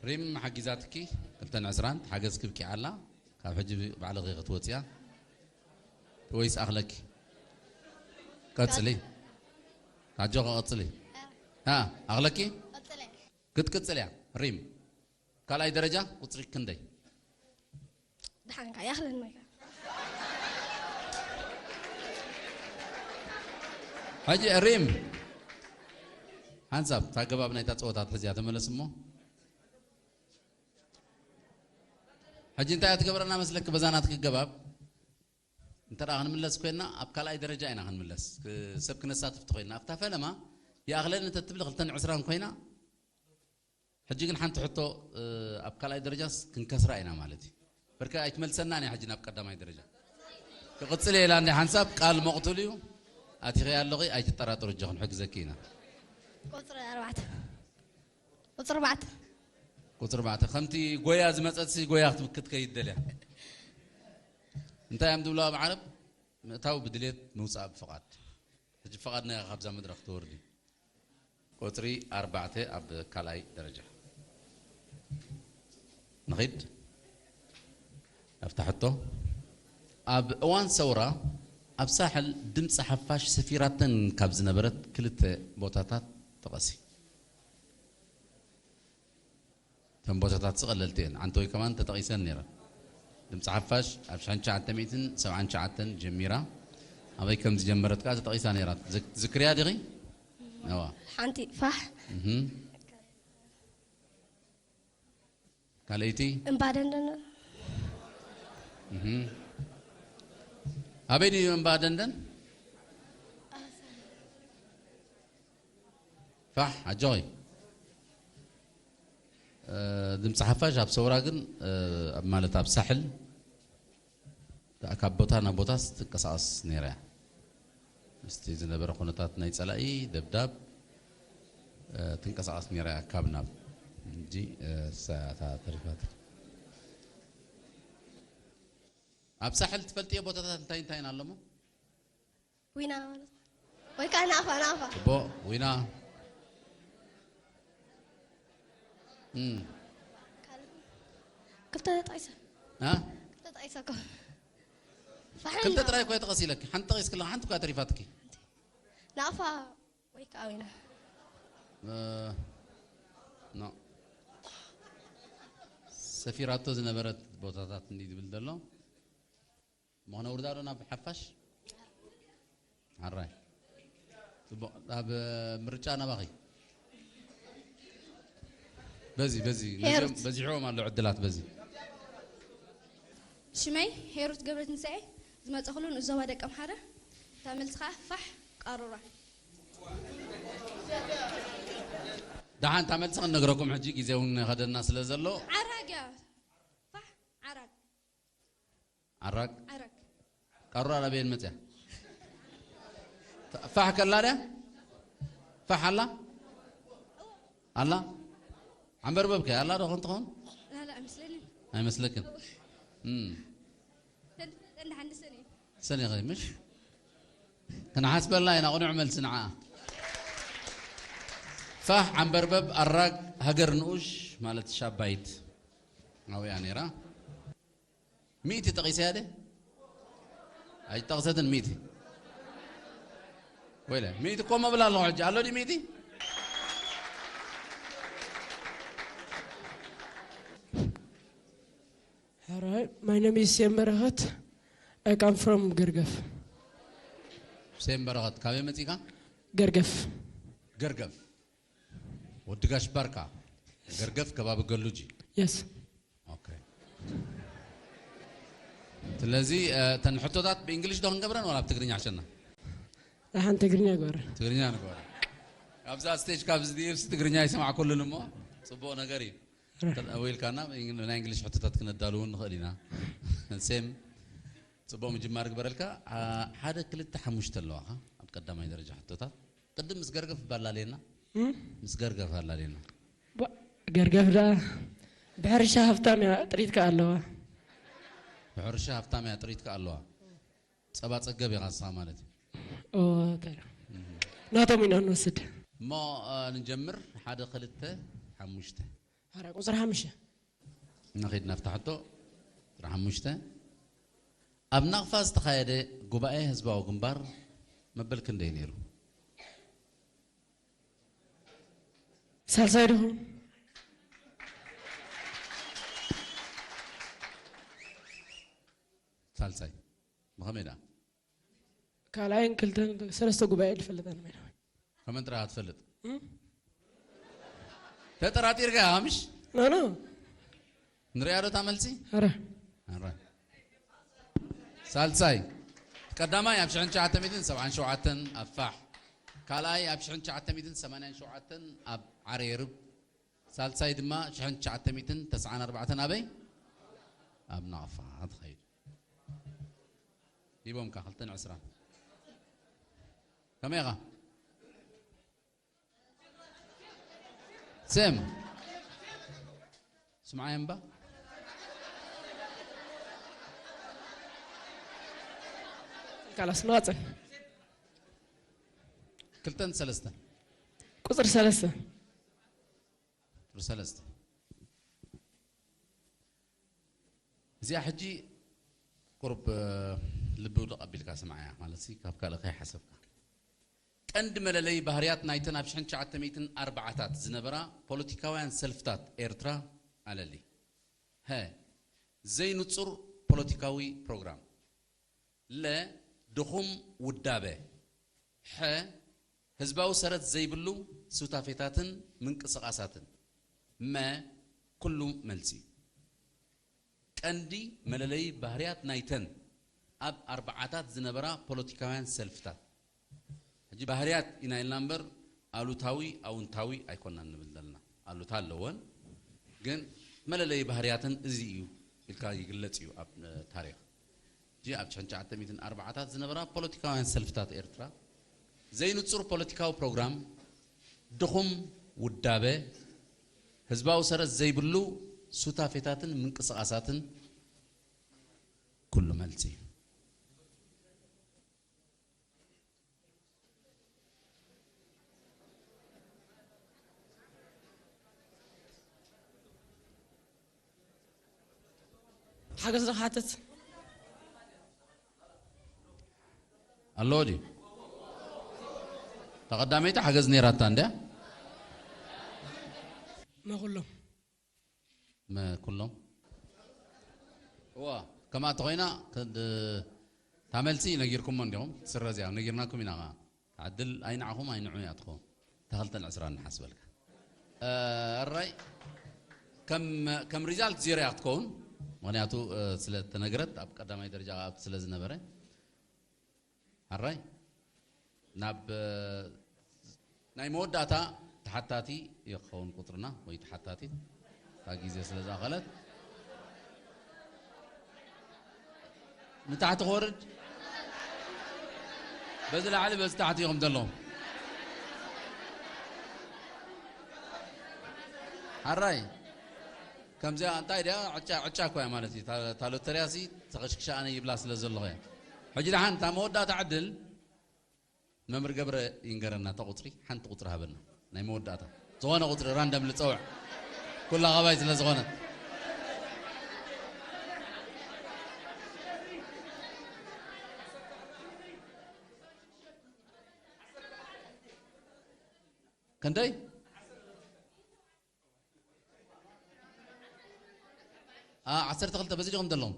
ሪም ሓጊዛትኪ ክልተን ዕስራን ሓገዝኪ ኣብቂዓ ኣላ። ካብ ሕጂ ባዕልኺ ክትወጽያ ወይስ ኣኽለኪ? ቀጽሊ። ኣጆኺ ቀጽሊ። ሃ፣ ኣኽለኪ? ቀጽሊ። ክትቅጽል እያ። ሪም፣ ካልኣይ ደረጃ ቁጽሪ ክንደይ? ደሓንካ፣ ይኣኽለኒ ኢኻ። ሕጂ ሪም፣ ሓንሳብ እታ ኣገባብ ናይታ ጸወታ ትሕዝያ ተመለስ እሞ። ሕጂ እንታይ እያ ትገብረና መስለኪ? በዛ ናትኪ ገባብ እንተ ደኣ ክንምለስ ኮይና፣ ኣብ ካልኣይ ደረጃ ኢና ክንምለስ። ክ-፣ ሰብ ክነሳትፍ ተኾይና፣ ኣብታ ፈለማ ይኣኽለኒ እንተ ትብሊ ክልተን ዕስራን ኮይና፣ ሕጂ ግን ሓንቲ ሕቶ፣ እ፣ ኣብ ካልኣይ ደረጃስ ክንከስራ ኢና ማለት እዩ። በርከ ኣይትመልሰናን እያ ሕጂ ናብ ቀዳማይ ደረጃ። ክቕጽል እየ ኢላ እንደ ሓንሳብ ቃል መቕቱል እዩ። ኣቲኸያ ኣለኺ፣ ኣይትጠራጠሩ፣ እጆ ክንሕግዘኪ ኢና። ቁጽሪ ኣርባዕተ። ቁጽሪ ኣርባዕተ። ቁጽሪ ኣርባዕተ። ከምቲ ጎያ ዝመጸትሲ ጎያ ክትብ-፣ ክትከይድ ደልያ። እንታይ እዮም ዝብሉ ኣብ ዓረብ? ምእታው ብድሌት፣ ምውጻእ ብፍቓድ። ሕጂ ፍቓድ ናይ ካብዛ መድረኽ ትወርዲ። ቁጽሪ ኣርባዕተ ኣብ ካልኣይ ደረጃ። ንኺድ። ኣብታ ሕቶ። ኣብ እዋን ሰውራ ኣብ ሳሕል ድምፂ ሓፋሽ ሰፊራተን ካብ ዝነበረት ክልተ ቦታታት ጥቐሲ። እተን ቦታታት ቀለልቲ እየን። ዓንተወይ ከማን ተጠቒሰን ነይረን። ድምፂ ሓፋሽ ኣብ ሽሕን ትሽዓተ ሚእትን ሰብዓን ትሽዓተን ጀሚራ። ኣበይ ከም ዝጀመረት ከኣ ተጠቒሳ ነይራ። ዝክ-፣ ዝክርያ ዲኺ? እዋ። ሓንቲ ፋሕ። እህ። ካልኣይቲ? እምባ ደንደን። እህ። ኣበይ ድዩ እምባ ደንደን? ፋሕ፣ ኣጆኺ። እ፣ ድምፂ ሓፋሽ ኣብ ሰውራ ግን፣ እ፣ ኣብ፣ ማለት ኣብ ሳሕል ካብ ቦታ ናብ ቦታ ትንቀሳቐስ ነይራ እያ። ምስቲ ዝነበረ ኩነታት ናይ ጸላኢ ደብዳብ፣ እ፣ ትንቀሳቐስ ነይራ እያ ካብ ናብ። እንጂ፣ እ፣ እሳ እታ ተሪፋት። ኣብ ሳሕል ትፈልጥዮ ቦታታት እንታይ እንታይን ኣለሞ? ዊና ማለት ነው። ወይ ከዓ ናፋ፣ ናፋ። ጽቡቕ፣ ዊና። እም። ክልተ ጠቂሰ። እ? ክልተ ጠቂሰ እኮ። ፋሕል ክልተ ነው። ጥራይ እኮ እየ ጠቐስ ኢለኪ። ሓንቲ ጠቒስክላ፣ ሓንቲ እኮ እያ ተሪፋትኪ። ናፋ ወይ ከዓ ዊና። እ፣ ኖ። ሰፊራቶ ዝነበረት ቦታታት እንዲ ዝብል ዘሎ። እሞ ክነውርዳ ዶ ናብ ሓፋሽ? ሓራይ። ጽቡቕ። ኣብ ምርጫ ናባኺ። በዚ፣ በዚ፣ ሄሩት። ነዚኦም በዚሕዎም ኣሎ ዕድላት በዚ። ሽመይ ሄሩት ገብረትንሳኤ፣ ዝመጸኹሉ ንዞባ ደቀምሓረ። እታ መልሲ ኸኣ ፋሕ ቃሩራ። ደሓን እታ መልሲ ክንነግረኩም ሕጂ ግዜ እውን ከደና ስለ ዘሎ። ዓራግ እያ። ፋሕ ዓራግ። ዓራግ? ዓራግ። ቃሩራ ናበየን መጽያ? ፋሕ ከላ ድያ? ፋሕ ኣላ? ኣላ? ዓንበርበብ ከ ኣላ ዶ ኾን ትኾን? ላ፣ ላ፣ ኣይመስለንን። ኣይመስለክን? እም። ተን-፣ ተን-፣ ሓንሰን እዩ። ሰኒ ኸይ፣ ምሽ? ክንሓስበላ ኢና፣ ቅኑዕ መልሲ ንዓ። ፋሕ ዓንበርበብ ኣራግ ሃገር ንኡሽ ማለት ሻባይት ኣብያ ነይራ። ሚእቲ ጠቒሰያ ደ? ኣይጠቕሰትን ሚእቲ። ወይለ፣ ሚእቲ እኮ መብል ኣለኹ ሕጂ። ኣሎ ድዩ ሚእቲ? All right, my name is Sem Barakat. I come from ገርገፍ። ሴም በረኸት፣ ካበይ መጺኻ? ገርገፍ። ገርገፍ። ወዲ ጋሽ ባርካ። ገርገፍ ከባቢ ገሉጂ። Yes. ኦኬ። ስለዚ፣ እ፣ እተን ሕቶታት ብእንግሊሽ ዶ ክንገብረን ዋላ ብትግርኛ ሕሸና? ደሓን ትግርኛ ግበር። ትግርኛ ንግበር። ኣብዛ ስቴጅ ካብ ዝድይብሲ ትግርኛ ኣይሰማዕኩሉን እሞ ጽቡቕ ነገር እዩ። ረ- ተል-፣ ወይ ኢልካና ብእንግ-፣ ናይ እንግሊሽ ሕቶታት ክነዳሉ እውን ንኽእል ኢና። ሴም፣ ጽቡቕ ምጅማር ግበረልካ። አ፣ ሓደ ክልተ ሓሙሽተ ኣለዋኻ ኣብ ቀዳማይ ደረጃ ሕቶታት። ቅድም ምስ ገርገፍ እባ ኣላለየና። እም? ምስ ገርገፍ ኣላለየና። ባ-፣ ገርገፍ ደኣ ብሕርሻ ሃብታም እያ፣ ጥሪት ከኣ ኣለዋ። ብሕርሻ ሃብታም እያ፣ ጥሪት ከኣ ኣለዋ። ጸባ ጸገብ ኢኻ ንስኻ ማለት እዩ። ኦ፣ ተራ። እም። ናቶም ኢና ንወስድ። እሞ፣ አ፣ ንጀምር። ሓደ፣ ክልተ፣ ሓሙሽተ። ኣረ፣ ቁጽሪ ሓሙሽተ። ንኺድ ናብታ ሕቶ። ቁጽሪ ሓሙሽተ። ኣብ ናቕፋ ዝተኻየደ ጉባኤ ህዝባዊ ግንባር መበል ክንደይ ነይሩ? ሳልሳይ ድኹም? ሳልሳይ። ብኸመይ ደኣ? ካልኣይን ክልተን፣ ሰለስተ ጉባኤ ዝፈልጥ ኣነ ሜዳ። ከመን ጥራይ ትፈልጥ? እም? ተጠራጢርካ ምሽ? ኖ፣ ኖ። ንሪኣ ዶ እታ መልሲ? ኣረ። ኣረ። ሳልሳይ፣ ቀዳማይ ኣብ ሽሕን ትሽዓተ ሚእትን ሰብዓን ሸውዓተን ኣብ ፋሕ፣ ካልኣይ ኣብ ሽሕን ትሽዓተ ሚእትን ሰማንያን ሸውዓተን ኣብ ዓሬርብ፣ ሳልሳይ ድማ ሽሕን ትሽዓተ ሚእትን ተስዓን ኣርባዕተን ኣበይ? ኣብ ናቕፋ ትኸይድ። ሂቦምካ ክልተን ዕስራን። ከመይ ኢኻ? ስም። ስምዓይ እምባ። ካላስ ንቐጽል። ክልተን ሰለስተን። ቁጽሪ ሰለስተ። ቁጽሪ ሰለስተ። እዚኣ ሕጂ ቁሩብ፣ እ፣ ልቢ ውድቕ ኣቢልካ ስምዓያ፣ ማለት ሲ ካብ ካልእ ከይሓሰብካ። ቀንዲ መለለዪ ባህርያት ናይተን ኣብ ሽሕን ትሽዓተ ሚእትን ኣርባዓታት ዝነበራ ፖለቲካውያን ሰልፍታት ኤርትራ ኣለሊ። ሀ፣ ዘይንጹር ፖለቲካዊ ፕሮግራም። ለ፣ ድኹም ውዳበ። ሐ፣ ህዝባዊ ሰረት ዘይብሉ ሱታፌታትን ምንቅስቓሳትን። መ፣ ኩሉ መልሲ እዩ። ቀንዲ መለለዪ ባህርያት ናይተን ኣብ ኣርባዓታት ዝነበራ ፖለቲካውያን ሰልፍታት። ሕጂ ባህርያት ኢና ኢልና እምበር ኣሉታዊ ኣውንታዊ ኣይኮናን ንብል ዘለና። ኣሉታ ኣለወን፣ ግን መለለዪ ባህርያተን እዚ እዩ ኢልካ ይግለጽ እዩ ኣብ፣ እ፣ ታሪኽ። ሕጂ ኣብ ሽሕን ትሽዓተ ሚእትን ኣርባዓታት ዝነበራ ፖለቲካውያን ሰልፍታት ኤርትራ ዘይንጹር ፖለቲካዊ ፕሮግራም፣ ድኹም ውዳበ፣ ህዝባዊ ሰረት ዘይብሉ ሱታፌታትን ምንቅስቓሳትን ኩሉ መልሲ እዩ። ሓገዝ ዶ ክሓትት? ኣለዎ ድዩ? ተቐዳመይቲ ሓገዝ ነይራታ እንድያ? መኹሎም። መ-፣ ኩሎም? እዋ፣ ከምኣ ተኾይና፣ ከ-፣ ድ-፣ እታ መልሲ ነጊርኩሞ እንዲኹም፣ ትስረዝ እያ፣ ነጊርናኩም ኢና ኸዓ። እታ ዕድል ኣይንዓኹም ኣይንዑ እያ ትኸውን። እታ ክልተን ዕስራን ንሓስበልካ። እ፣ ኣራይ፣ ከም፣ ከም ሪዛልት ዜሮ እያ ክትከውን፣ ምኽንያቱ፣ እ፣ ስለ ተነግረት፣ ኣብ ቀዳማይ ደረጃ ኣብቲ ስለ ዝነበረ። ኣራይ፣ ናብ፣ እ፣ ናይ መወዳእታ ተሓታቲ ይኸውን ቁጽርና ወይ ተሓታቲት፣ እታ ግዜ ስለ ዝኣኸለት። ንታሕቲ ክወርድ፣ በዚ ላዕሊ በዚ ታሕቲ ኢኹም ዘለኹም። ሓራይ፣ ከምዚኣ እንታይ ድያ? ዕጫ፣ ዕጫ እኮ እያ ማለት እዩ። እታ፣ እታ ሎተርያ ሲ ተኸሽክሻ ኣነ ይብላ ስለ ዘለኹ እያ። ሕጂ ደሓን እታ መወዳእታ ዕድል መምህር ገብረ ይንገረና፣ እታ ቁጽሪ፣ ሓንቲ ቁጽሪ ሃበና። ናይ መወዳእታ። ዝኾነ ቁጽሪ ራንደም ልጸውዕ። ኩላ ካባይ ስለ ዝኾነት። ክንደይ? ዓ-፣ ዓሰርተ ክልተ በዚ ዲኹም ዘለኹም?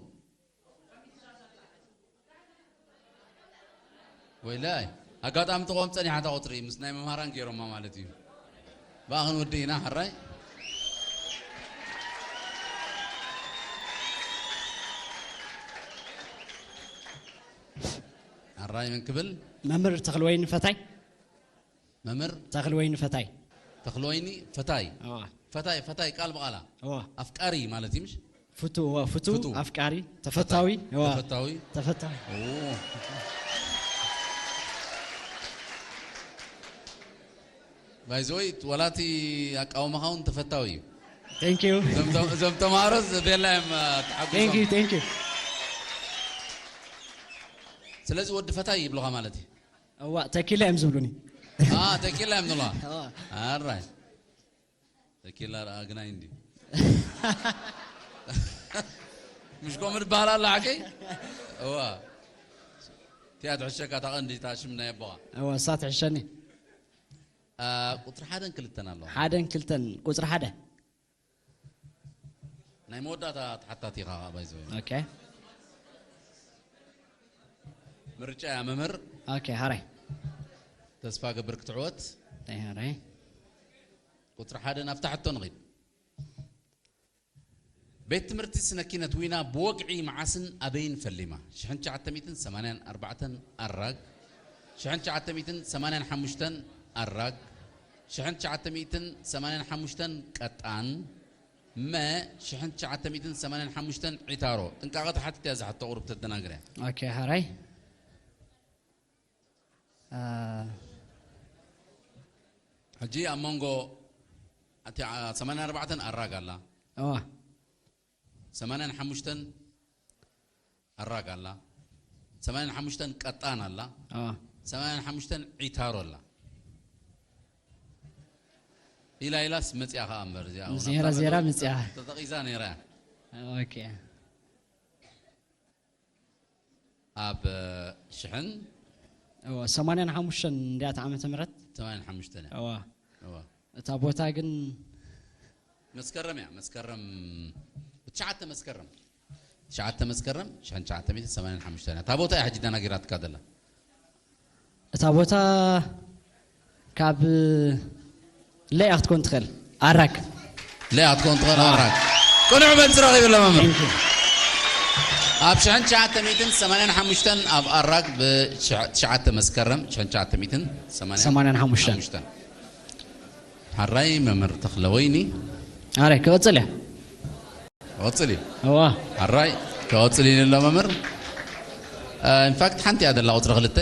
ወይላይ፣ ኣጋጣሚ ትኾን ጸኒሓ እታ ቁጽሪ ምስ ናይ መምሃራን ገይሮማ ማለት እዩ። ብኣ ክንውድእ ኢና፣ ሕራይ። ሕራይ መን ክብል? መምህር ተኽልወይኒ ፈታይ። መምህር ተኽልወይኒ ፈታይ። ተኽልወይኒ ፈታይ። እዋ። ፈታይ፣ ፈታይ ቃል ብቓላ። እዋ። ኣፍቃሪ ማለት እዩ ምሽ? ፍቱ፣ እዋ፣ ፍቱ፣ ፍቱ። ኣፍቃሪ፣ ተፈታዊ፣ እዋ። ተፈታዊ። ተፈታዊ። ኦ። ባይ ዘ ወይ፣ ወላቲ ኣቃውማኻ እውን ተፈታዊ እዩ። Thank you። እዞም ተ-፣ እዞም ተምሃሮስ ቤላ እዮም፣ አ፣ ተሓጒሶም። Thank you፣ thank you። ስለዚ ወዲ ፈታይ ይብሉኻ ማለት እዩ። እዋ፣ ተኪላ እዮም ዝብሉኒ። አ፣ ተኪላ እዮም ዝብሉኻ። እዋ። ኣራይ። ተኪላ ርኣ ግናይ እንዲ። ምሽ ከምኡ ዝበሃል ኣሎ ሓቀይ? እዋ። እቲኣ ትሕሸካ እታ ቀንዲ እታ ሽም ናይ ኣቦኻ። እዋ፣ እሳ ትሕሸኒ። አ፣ ቁጽሪ ሓደን ክልተን ኣለዋ። ሓደን ክልተን፣ ቁጽሪ ሓደ። ናይ መወዳእታ ተሓታቲ ኢኻ ባይ ዘ ወይ። ኦኬ። ምርጫ እያ መምህር። ኦኬ፣ ሃራይ። ተስፋ ገብር ክትዕወት። ናይ ሃራይ። ቁጽሪ ሓደ ናብታ ሕቶ ንኺድ። ቤት ትምህርቲ ስነ ኪነት ዊና ብወግዒ መዓስን ኣበይን ፈሊማ? ሽሕን ትሽዓተ ሚእትን ሰማንያን ኣርባዕተን ኣራግ፣ ሽሕን ትሽዓተ ሚእትን ሰማንያን ሓሙሽተን ኣራግ፣ ሽሕን ትሽዓተ ሚእትን ሰማንያን ሓሙሽተን ቀጣን፣ መ ሽሕን ትሽዓተ ሚእትን ሰማንያን ሓሙሽተን ዒታሮ። ጥንቃቐ ተሓቲት እያ እዛ ሕቶ፣ ቁሩብ ተደናግር እያ። ኦኬ፣ ሓራይ። አ፣ ሕጂ ኣብ መንጎ እቲ ዓ-፣ ሰማንያን ኣርባዕተን ኣራግ ኣላ፣ እዋ፣ ሰማንያን ሓሙሽተን ኣራግ ኣላ፣ ሰማንያን ሓሙሽተን ቀጣን ኣላ፣ እዋ። ሰማንያን ሓሙሽተን ዒታሮ ኣላ። ኢላ ኢላስ መጽያ ከኣ እምበር፣ እዚኣ እውን ዜራ፣ ኣብታ ዜራ መድረኽ መጽያ። ተጠቒሳ ነይራ እያ። ኦኬ። ኣብ ሽሕን እዋ፣ ሰማንያን ሓሙሽተን እንድያ እታ ዓመተ ምህረት። ሰማንያን ሓሙሽተን እያ። እዋ። እዋ። እታ ቦታ ግን መስከረም እያ፣ መስከረም፣ ትሽዓተ መስከረም፣ ትሽዓተ መስከረም ሽሕን ትሽዓተ ሚእትን ሰማንያን ሓሙሽተን እያ። እታ ቦታ እያ ሕጂ ደናጊራትካ ዘላ። እታ ቦታ ካብ ለያ ክትኮን ትኽእል። ኣራግ። ለያ ክትኮን ትኽእል። ኣራግ። ቅኑዕ መልሲ ረኺቡ ኣሎ መምህር። ኣብ ሽሕን ትሽዓተ ሚእትን ሰማንያን ሓሙሽተን ኣብ ኣራግ ብትሽዓተ መስከረም ሽሕን ትሽዓተ ሚእትን ሰማንያን ሓሙሽተን። ሓራይ መምህር ተኽለ ወይኒ። ኣረ ክቕጽል እያ። ክቕጽል እዩ። እዋ። ሓራይ ክቕጽል እዩ ኣሎ መምህር። ኢንፋክት ሓንቲ እያ ዘላ ቁጽሪ ክልተ።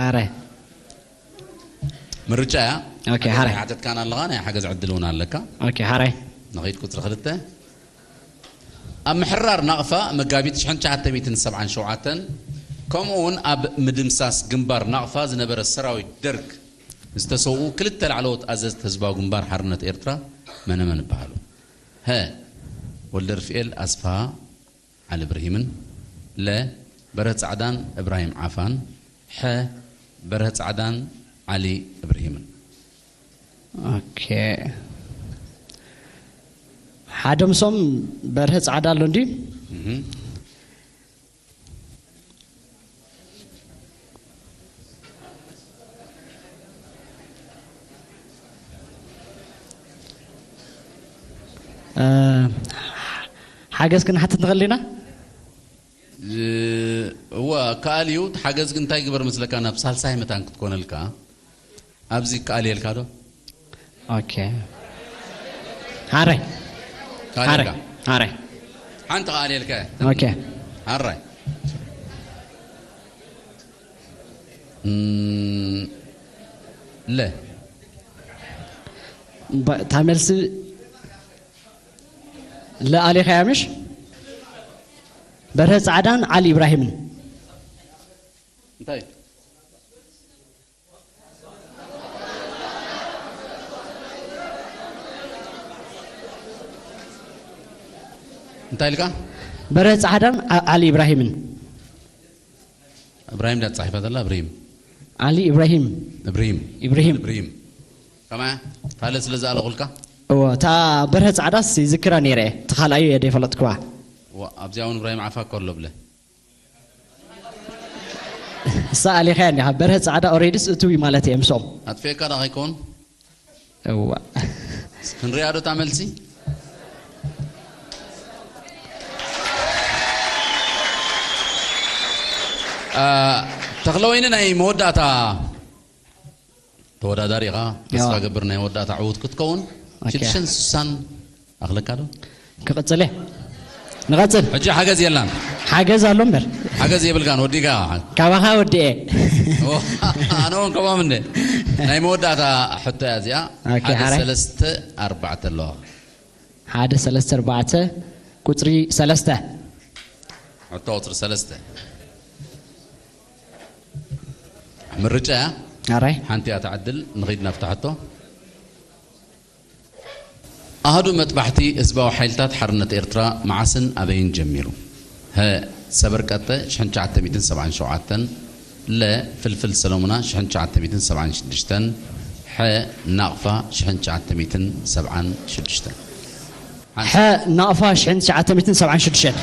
ኣረ ምርጫ እያ። ኦኬ፣ ሓራይ። ሓተትካን ኣለኻ፣ ናይ ሓገዝ ዕድል እውን ኣለካ። ኦኬ፣ ሓራይ። ንኸይድ ቁጽሪ ክልተ። ኣብ ምሕራር ናቕፋ መጋቢት ሽሕን ትሽዓተ ሚእትን ሰብዓን ሸውዓተን፣ ከምኡ እውን ኣብ ምድምሳስ ግንባር ናቕፋ ዝነበረ ሰራዊት ደርግ ዝተሰውኡ ክልተ ላዕለዎት ኣዘዝቲ ህዝባዊ ግንባር ሓርነት ኤርትራ መነመን ይበሃሉ? ሀ ወልደርፍኤል ኣስፍሃ ዓሊ እብርሂምን፣ ለ በርሀ ጻዕዳን እብራሂም ዓፋን፣ ሐ በርሀ ጻዕዳን ዓሊ እብርሂምን። ኦኬ። ሓደ ምሶም በርሀ ጻዕዳ ኣሎ እንዲ እህም። እ፣ ሓገዝ ክንሓትት ንኽእል ኢና? እ፣ እወ፣ ከኣል እዩ። እቲ ሓገዝ ግን እንታይ ግበር መስለካ? ናብ ሳልሳይ መታን ክትኮነልካ። ኣብዚ ከኣል የልካ ዶ? ኦኬ። ሓራይ። ከኣል ሓራይ። የልካ። ሓራይ። ሓንቲ ከኣል የልካ። ኦኬ። ሓራይ። እም፣ ለ። ባ-፣ እታ መልሲ ለ ኣሊኻያ ምሽ? በርሀ ጻዕዳን ዓሊ ኢብራሂምን። እንታይ? እንታይ ኢልካ? በርሀ ጻዕዳን ዓ-፣ ዓሊ ኢብራሂምን። እብራሂም ዳ ተጻሒፋ ዘላ? እብሪም። ዓሊ ኢብራሂም። እብሪም። ኢብራሂም። እብሪም። ከማያ? ታለ ስለ ዝኣለኹልካ? እዎ፣ እታ በርሀ ጻዕዳስ ይዝክራ ነይረ። እቲ ካልኣዩ እየ ደይፈለጥክዋ። ዋ፣ ኣብዚኣ እውን እብራሂም ዓፋ እኮ ኣሎ ብለ። እሳ ኣሊኻያ እንዲኻ። በርሀ ጻዕዳ ኦሬዲስ እትዊ ማለት እየ ምስኦም። ኣጥፌካ ዳ ከይከውን? እዋ። ክንሪኣ ዶ እታ መልሲ? አ፣ ተኽለወይኒ ናይ መወዳእታ ተወዳዳሪ ኢኻ። ተስፋ ያው። ገብር ናይ መወዳእታ ዕዉት ክትከውን። ኦኬ። ሽዱሽተን ስሳን ኣኽለካ ዶ? ክቕጽል እየ። ንቐጽል። ሕጂ ሓገዝ የላን። ሓገዝ ኣሎ እምበር። ሓገዝ የብልካን፣ ወዲእካ። ካባኻ ወዲኤ። ኦ፣ ኣነ እውን ከምኦም እንደ። ናይ መወዳእታ ሕቶ እያ እዚኣ። ኦኬ፣ ሓደ ሓራይ። ሰለስተ ኣርባዕተ ኣለዋ። ሓደ ሰለስተ ኣርባዕተ ቁጽሪ ሰለስተ። ሕቶ ቁጽሪ ሰለስተ። ምርጫ እያ። ኣራይ። ሓንቲ እያ ትዓድል። ንኺድ ናብታ ሕቶ። ኣሃዱ መጥባሕቲ ህዝባዊ ሓይልታት ሓርነት ኤርትራ መዓስን ኣበይን ጀሚሩ? ሀ ሰበርቀጠ ሽሕን ትሽዓተ ሚእትን ሰብዓን ሸውዓተን፣ ለ ፍልፍል ሰለሙና ሽሕን ትሽዓተ ሚእትን ሰብዓን ሽዱሽተን፣ ሐ ናቕፋ ሽሕን ትሽዓተ ሚእትን ሰብዓን ሽዱሽተን። ሓ-፣ ናቕፋ ሽሕን ትሽዓተ ሚእትን ሰብዓን ሽዱሽተን።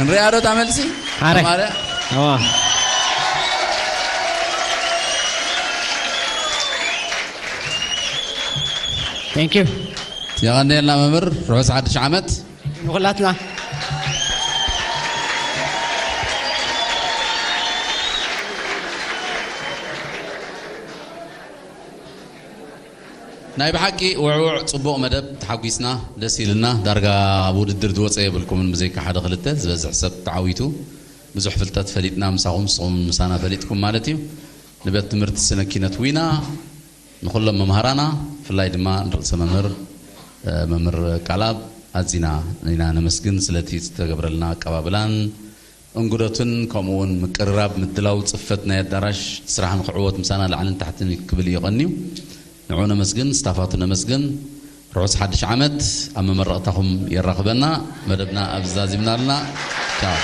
ንሪኣ ዶ እታ መልሲ? ሓረ። ተማረ? ኣዋ። Thank you። የቐንየልና መምህር፣ ርሑስ ሓድሽ ዓመት። ንኹላትና። ናይ ብሓቂ ውዕውዕ ጽቡቕ መደብ፣ ተሓጒስና፣ ደስ ኢልና። ዳርጋ ኣብ ውድድር ዝወፀ የብልኩምን፣ ብዘይካ ሓደ ክልተ ዝበዝሕ ሰብ ተዓዊቱ። ብዙሕ ፍልጠት ፈሊጥና ምሳኹም፣ ንስኹም ምሳና ፈሊጥኩም ማለት እዩ። ንቤት ትምህርቲ ስነ ኪነት ዊና፣ ንኹሎም መምሃራና፣ ብፍላይ ድማ ንርእሰ መምህር መምህር ቃልኣብ ኣዚና ኢና ነመስግን ስለቲ ዝተገብረልና ኣቀባብላን እንግዶትን፣ ከምኡ እውን ምቅርራብ ምድላው ጽፈት ናይ ኣዳራሽ፣ እቲ ስራሕ ንክዕወት ምሳና ላዕልን ታሕትን ክብል እዩ ቀንዩ። ንዑ ነመስግን፣ ስታፋቱ ነመስግን። ርሑስ ሓድሽ ዓመት ኣብ መመረቕታኹም የራኽበና። መደብና ኣብዚ ዛዚምና ኣለና። ቻው።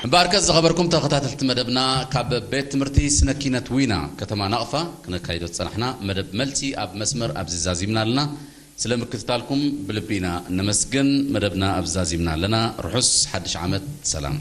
እምበኣርከስ ዝኸበርኩም ተኸታተልቲ መደብና፣ ካብ ቤት ትምህርቲ ስነ ኪነት ዊና ከተማ ናቕፋ ክነካይዶ ዝጸናሕና መደብ መልሲ ኣብ መስመር ኣብዚ ዛዚምና ኣለና። ስለ ምክትታልኩም ብልቢ ኢና ነመስግን። መደብና ኣብዚ ዛዚምና ኣለና። ርሑስ ሓድሽ ዓመት ሰላም።